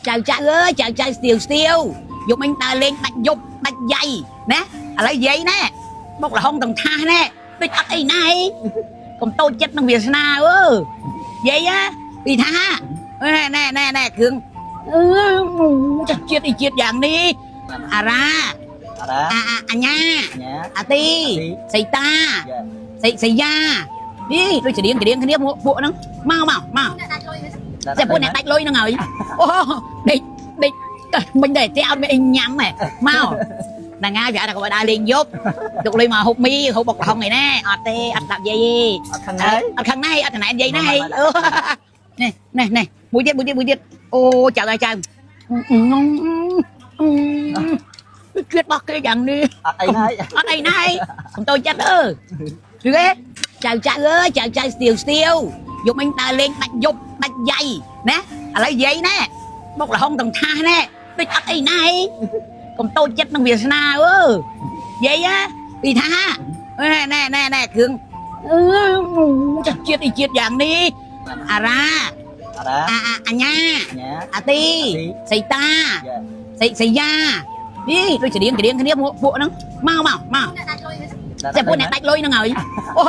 ចៅចៅអើយចៅចៅស្ទៀវស្ទៀវយប់មិញដើរលេងដាច់យប់ដាច់យ៉ៃណាឥឡូវយាយណែបុកលហុងទាំងថាសណែដូចអត់អីណែកុំតូចចិត្តនឹងវាសនាអើយាយណាពីថាណែណែណែណែគ្រឿងអឺចាស់ជាតិអីជាតិយ៉ាងនេះអារ៉ា អារ៉ា អាអាអញ្ញា ញ៉ា អាទីសីតាសីសីយ៉ានេះដូចច្រៀងច្រៀងគ្នាពួកហ្នឹងមកមកមក តែពួកអ្នកដាច់លុយហ្នឹងហើយអូដេកដេកមិញតែតែអត់មានអីញ៉ាំហ៎មកណាងាយវាថាគាត់ដើរលេងយប់ទុកលុយមកហូបមីហូបបុកល្ហុងឯណាអត់ទេអត់ស្ដាប់យាយទេ អត់ខឹងហើយ អត់ខឹងណែអត់ចំណែនយាយណែនេះនេះនេះមួយទៀតមួយទៀតមួយទៀតអូចៅចៅជាតិរបស់គេយ៉ាងនេះ អត់អីហើយ អត់អីណែកុំតូចចិត្តអើឬទេចៅចៅអើយចៅចៅស្ទៀវស្ទៀវយប់មិញដើរលេងដាច់យប់ដាច់យ៉ៃណាឥឡូវយាយណែបុកលហុងទាំងថាសណែដូចអត់អីណែកុំតូចចិត្តនឹងវាសនាអើយាយណាពីថាណែណែណែណែគ្រឿងអឺចាស់ជាតិអីជាតិយ៉ាងនេះអារ៉ា អារ៉ា អាអាអញ្ញា ញ៉ា អាទីសីតាសីសីយ៉ានេះដូចច្រៀងច្រៀងគ្នាពួកហ្នឹងមកមកមក តែពួកអ្នកដាច់លុយហ្នឹងហើយអូ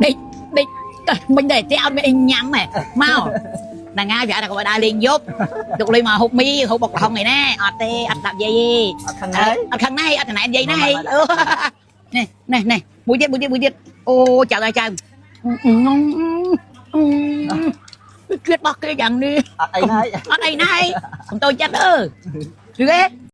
ដេកដេកមិញតែតែអត់មានអីញ៉ាំហ៎មកណាងាយវាថាគាត់ដើរលេងយប់ទុកលុយមកហូបមីហូបបុកល្ហុងឯណាអត់ទេអត់ស្ដាប់យាយទេ អត់ខឹងហើយ អត់ខឹងណែអត់ចំណែនយាយណែនេះនេះនេះមួយទៀតមួយទៀតមួយទៀតអូចៅចៅជាតិរបស់គេយ៉ាងនេះ អត់អីហើយ អត់អីណែកុំតូចចិត្តអើឬទេ